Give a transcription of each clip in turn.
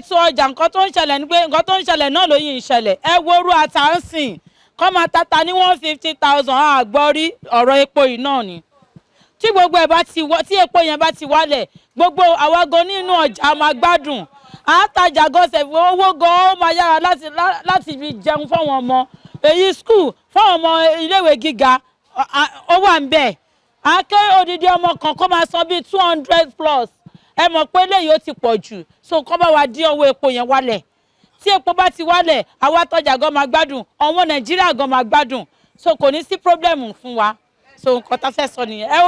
Ètò ọjà, nǹkan tó ń ṣẹlẹ̀ ni pé nǹkan tó ń ṣẹlẹ̀ náà ló yìí ń ṣẹlẹ̀. Ẹ wo orú ata ń sìn kọ́ máa tata ní 150,000. Àgbọ̀ rí ọ̀rọ̀ epo yìí náà ni. Tí gbogbo ẹ̀ bá ti wọ́, tí epo yẹn bá ti wálẹ̀, gbogbo àwa gan nínú ọjà máa gbádùn àtàjà gọ́sẹ̀. Owó gan ó máa yára láti fi jẹun fáwọn ọmọ, èyí school fáwọn ọmọ iléèwé gíga ó wà ń bẹ̀. Àáké odidi ọmọ kan kó máa san bíi 200 plus, ẹ mọ̀ pé eléyìí ó ti pọ̀ jù. So kó bá wa dín owó epo yẹn wálẹ̀. Tí epo bá ti wálẹ̀, àwa tọ́jà gan máa gbádùn, ọmọ Nàìjíríà gan máa gbádùn, so kò ní sí problem fún wa. So nǹkan tá a fẹ́ sọ nìyẹn. Ẹ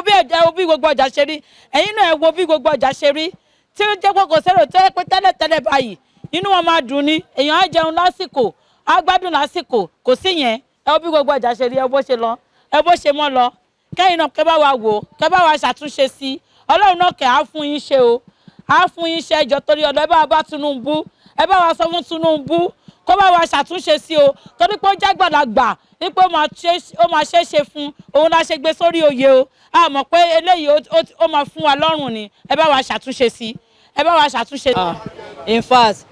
wo bí gbogbo ọjà ṣe rí. Ẹ̀yin náà, ẹ wo bí gbogbo ọjà ṣe rí, tí ó jẹ́ pé kò sẹ́rò tó yẹ pé tẹ́lẹ̀tẹ́lẹ̀ báyìí inú wọn máa dùn ni, èèyàn á jẹun lásìkò, á gbádùn lásìkò. Kò sí yẹn. Ẹ wo bí gbogbo ọjà ṣe rí, ẹ bó ṣe lọ, ẹ bó ṣe mọ́ lọ. Kẹ́yìn náà, kẹ́ bá wa wò, kẹ́ bá wa ṣàtúnṣe sí i. Ọlọ́run náà kẹ́ á fún yín ṣe o, á fún yín ṣe. Ẹjọ́ torí ọ̀dọ̀, ẹ bá wa bá Tinubu, ẹ bá wa sọ fún Tinubu kó bá wa ṣàtúnṣe sí o, torí pé ó jágbàlagbà wípé ó máa ṣe é ṣe fún òun la ṣe gbé sórí oyè o. A mọ̀ pé eléyìí ó máa fún wa lọ́rùn ni. Ẹ bá wa ṣàtúnṣe sí, ẹ bá wa ṣàtúnṣe. Ah, in fact,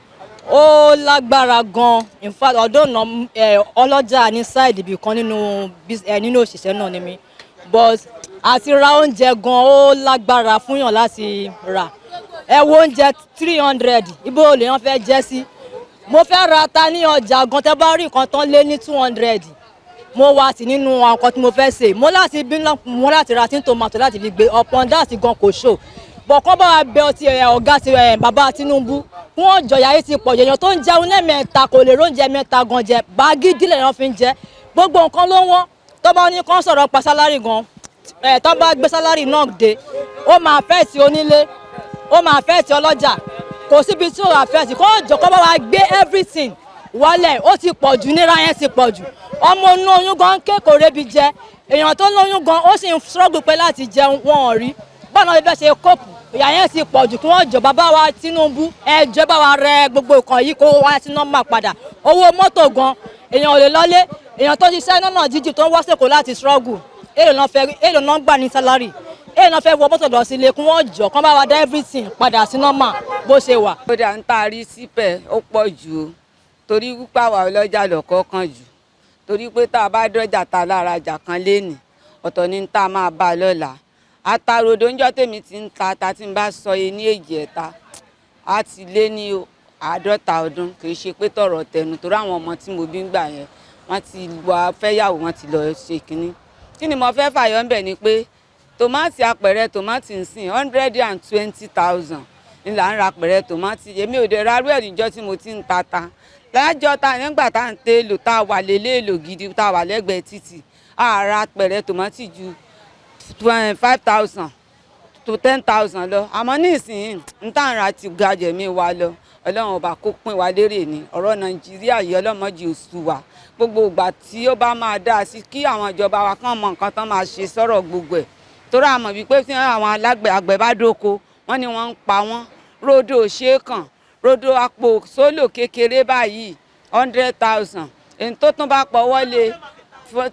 ó lágbára gan. In fact, ọdún náà ọlọ́jà ní side ibì kan nínú òṣìṣẹ́ náà ni mi, but àti ra oúnjẹ gan, ó lágbára fúnyàn láti rà. Ẹ wo oúnjẹ 300, ibo lèèyàn fẹ́ jẹ́ sí? Mo fẹ́ ra ata ní ọjà gan, tẹ́ bá rí nǹkan tán lé ní 200. Mo wá sí nínú àwọn nǹkan tí mo fẹ́ sè, mo láti bínú, mo láti ra tin tomato láti fi gbé. Upon that gan, kò ṣò bọ̀. Kọ́ bá wa bẹ ọtí ẹ ọ̀gá ti ẹ bàbá Tinubu kí wọ́n jọ̀yà yìí ti pọ̀. Èèyàn tó ń jẹun lẹ́ẹ̀mẹ́ta kò lè róúnjẹ mẹ́ta gan jẹ, báàgì lèèyàn fi ń jẹ. Gbogbo nǹkan ló wọ́n. Tó bá ní kán sọ̀rọ̀ pa salary gan ẹ̀, tó bá gbé salary náà dé, ó máa fẹ́ ti onílé, ó máa fẹ́ ti ọlọ́jà, kò síbi tí ó affect. Kó jọ kó bá wa gbé everything wálẹ̀, ó ti pọ̀ jù, níra yẹn ti pọ̀ jù. Ọmọ inú oyún gan ké, kò rébi jẹ. Èèyàn tó lóyún gan, ó sì ń struggle pé láti jẹun, wọn ò rí. Báwọn náà fẹ́ ṣe cope? Ìyà yẹn ti pọ̀ jù. Kí wọ́n jọ, bàbá wa Tinubu, ẹ jọ̀ọ́, bá wa rẹ gbogbo nǹkan yìí kó wá sí normal padà. Owó mọ́tò gan, èèyàn ò lè lọ́lé. Èèyàn tó ṣiṣẹ́ náà jíjì, tó ń wá sèkó láti struggle, èèlò náà fẹ́, èèlò náà gbà ní salary, èèlò náà fẹ́ wọ mọ́tò lọ sílé? Kí wọ́n jọ kán bá wa dá everything padà sí normal bó ṣe wà. Ó dà ń taari sípẹ̀, ó pọ̀ jù o, torí wípé àwa ọlọ́jà lọ́kọ́ kan jù, torí pé tá a bá dọ́jà ta lára jà kan lénìí, ọ̀tọ̀ ni tá a máa bá a lọ́la. Atarodo ńjọ́ tèmi ti ń ta ata, tí n bá sọ yé ní èjì ẹ̀ta, á ti lé ní 50 ọdún. Kì í ṣe pé tọ̀rọ̀ tẹnu, torí àwọn ọmọ tí mo bí ń gbà yẹn, wọ́n ti wá fẹ́yàwó, wọ́n ti lọ ṣe kínní. Kí ni mo fẹ́ fàyọ ńbẹ̀ ni pé tòmátì, apẹ̀rẹ̀ tòmátì ń sìn 120,000 ní là ń ra apẹ̀rẹ̀ tòmátì. Èmi ò dẹ̀ rárú ẹ̀ níjọ́ tí mo ti ń ta ta lájọ́ ta nígbà tá à ń télò, tá a wà lélẹ́èlò gidi, tá a wà lẹ́gbẹ̀ẹ́ títì, a ra apẹ̀rẹ̀ tòmátì ju 5,000 to 10,000 lọ. Àmọ́ nísìnyí, ń tà ń ra ti ga jẹ̀mí wa lọ. Ọlọ́run Ọba kó pín wa lérè ní ọ̀rọ̀ Nàìjíríà yìí. Ọlọ́mọdé oṣù wa, gbogbo ìgbà tí ó bá máa dá sí, kí àwọn ìjọba wa kàn mọ nǹkan tán máa ṣe sọ̀rọ̀ gbogbo ẹ̀, torí àmọ̀ wípé tí àwọn alágbẹ̀ àgbẹ̀ bá dóko, wọ́n ní wọ́n ń pa wọ́n. Rodo ṣe é kàn, rodo àpò sólò kékeré báyìí, 100,000, èyí tó tún bá pọ̀ wọlé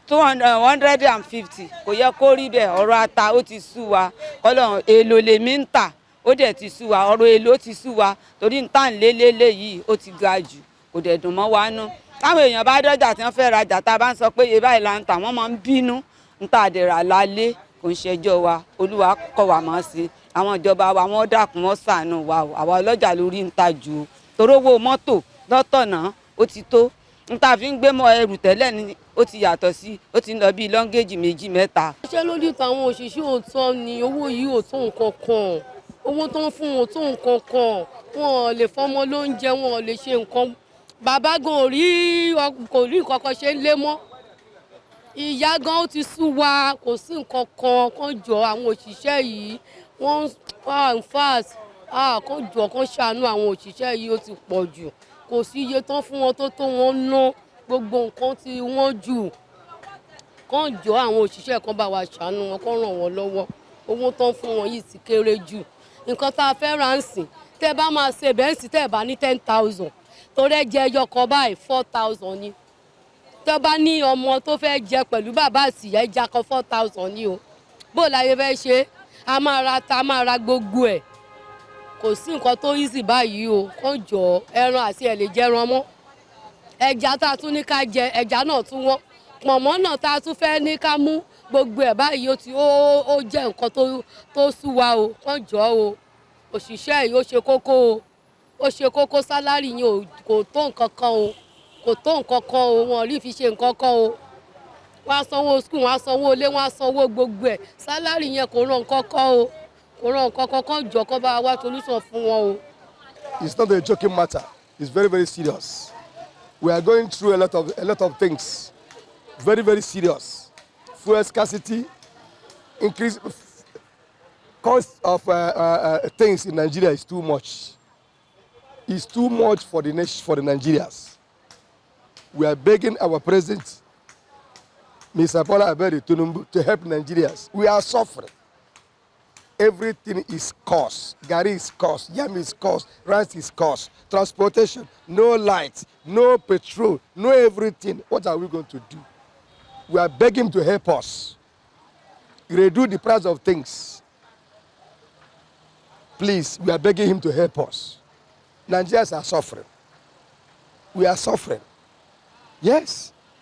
250, kò yẹ kó rí bẹ́ẹ̀. Ọ̀rọ̀ ata, ó ti sú wa. Kọ́lọ̀ èlò lèmi ń tà, ó dẹ̀ ti sú wa. Ọ̀rọ̀ èlò ti sú wa, torí ń tà ń lélẹ́lẹ́ yìí, ó ti ga jù, kò dẹ̀ dùn mọ́ wa nú. Táwọn èèyàn bá dọ́jà tí wọ́n fẹ́ rajà, tá a bá ń sọ pé iye báyìí là ń tà, wọ́n máa ń bínú. Ń tà àdẹ̀rà lálé, kò ń ṣẹjọ́ wa. Olúwa kọ́ wa mọ̀ sí. Àwọn ìjọba wa, wọ́n dákun, wọ́n ṣàánú wa o. Àwa ọlọ́jà lórí ń ta jù o, torí owó mọ́tò lọ́tọ̀nà ó ti tó n ta fi ń gbé mọ́ ẹrù tẹ́lẹ̀ ni, ó ti yàtọ̀ sí, ó ti ń lọ bíi lọ́ngéèjì méjì mẹ́ta. Ṣé lójú táwọn òṣìṣẹ́ òótọ́ ni owó yìí ò tó nǹkan kan? Owó tó ń fún wọn ò tó nǹkan kan. Wọn ò lè fọmọ lóúnjẹ, wọn ò lè ṣe nǹkan. Bàbá gan ò rí, kò rí nǹkan kan ṣe ń lé mọ́. Ìyá gan, ó ti sú wa, kò sí nǹkan kan. Kán jọ, àwọn òṣìṣẹ́ yìí, wọ́n, in fact, kán jọ, kán ṣàánú àwọn òṣìṣẹ́ yìí, ó ti pọ̀ jù. Kò sí iye tán fún wọn tó wọn ná. Gbogbo nǹkan tí wọ́n jù. Kán jọ, àwọn òṣìṣẹ́ kan bá wa ṣàánú wọn, kán ràn wọ́n lọ́wọ́. Owó tán fún wọn yìí ti kéré jù. Nǹkan tá a fẹ́ rà ń sìn, tẹ́ bá máa ṣe bẹ́ẹ̀ sì, tẹ́ bá ní 10,000, torí ẹ jẹ ẹyọ kan báyìí, 4,000 ni. Tẹ́ bá ní ọmọ tó fẹ́ jẹ pẹ̀lú bàbá àtìyá, ẹja kan 4,000 ni o. Bó láyé fẹ́ ṣe? A máa ra ta, a máa ra gbogbo ẹ̀. Kò sí nǹkan tó easy báyìí o. Kàn jọ, ẹran àti ẹ̀ lè jẹran mọ́. Ẹja tá a tún ní ká jẹ, ẹja náà tún wọ́n. Pọ̀nmọ́ náà tá a tún fẹ́ ní ká mú, gbogbo ẹ̀ báyìí ó ti ó jẹ́ nǹkan tó sú wa o. Kàn jọ o, òṣìṣẹ́ yìí, ó ṣe kókó o, ó ṣe kókó. Salary yẹn kò tó nǹkan kan o, kò tó nǹkan kan o. Wọn ò rí fi ṣe nǹkan kan o. Wọ́n á sanwó school, wọ́n á sanwó ilé, wọ́n á sanwó gbogbo ẹ̀. Salary yẹn kò ràn nǹkan kan o, kò ràn nǹkan kan. Kàn jọ, kó bá wa solution fún wọn o. It's not a joking matter. It's very, very serious. We are going through a lot of things. Very, very serious. Fuel scarcity, increase cost of things in Nigeria is too much. It's too much for the nation, for the Nigerians. We are begging our president, Mr. Bola Ahmed Tinubu, to help Nigerians. We are suffering. Everything is cost. Gari is cost, yam is cost, rice is cost, transportation, no light, no petrol, no everything. What are we going to do? We are begging to help us. Reduce the price of things. Please, we are begging him to help us. Nigerians are suffering. We are suffering. Yes.